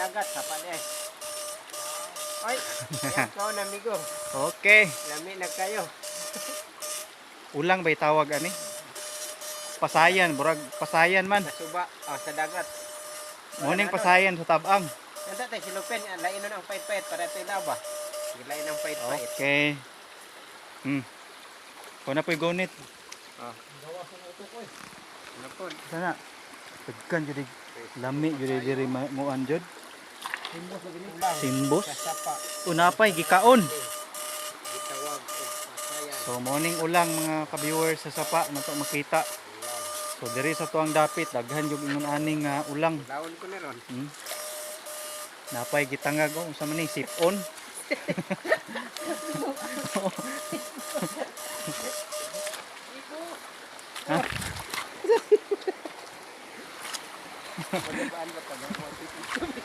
Dagat sapa ni ay. Ay, yan ko na, amigo. Okay. Lami na kayo. Ulang bay tawag ani? Pasayan, burag pasayan man. Sa suba, oh, sa dagat. Morning pasayan sa tabang. Nanda tayo silupin, lain nun ang pait-pait para ito laba. Lain ang pait-pait. Okay. Kuna po'y gunit. Oh. Ano po? Sana. Dagkan jud lami jud diri muan jud. Ulang. Simbos. Sa sapa. Unapay gikaon. Gitawag og pasayan. So morning ulang, mga ka-viewers, sa sapa na to makita. Ulang. So diri sa tuang dapit daghan jud ingon aning ulang. Laon ko na ron. Napay gitangag oh, unsa man ni sipon. Ha? Pagabaan ba pag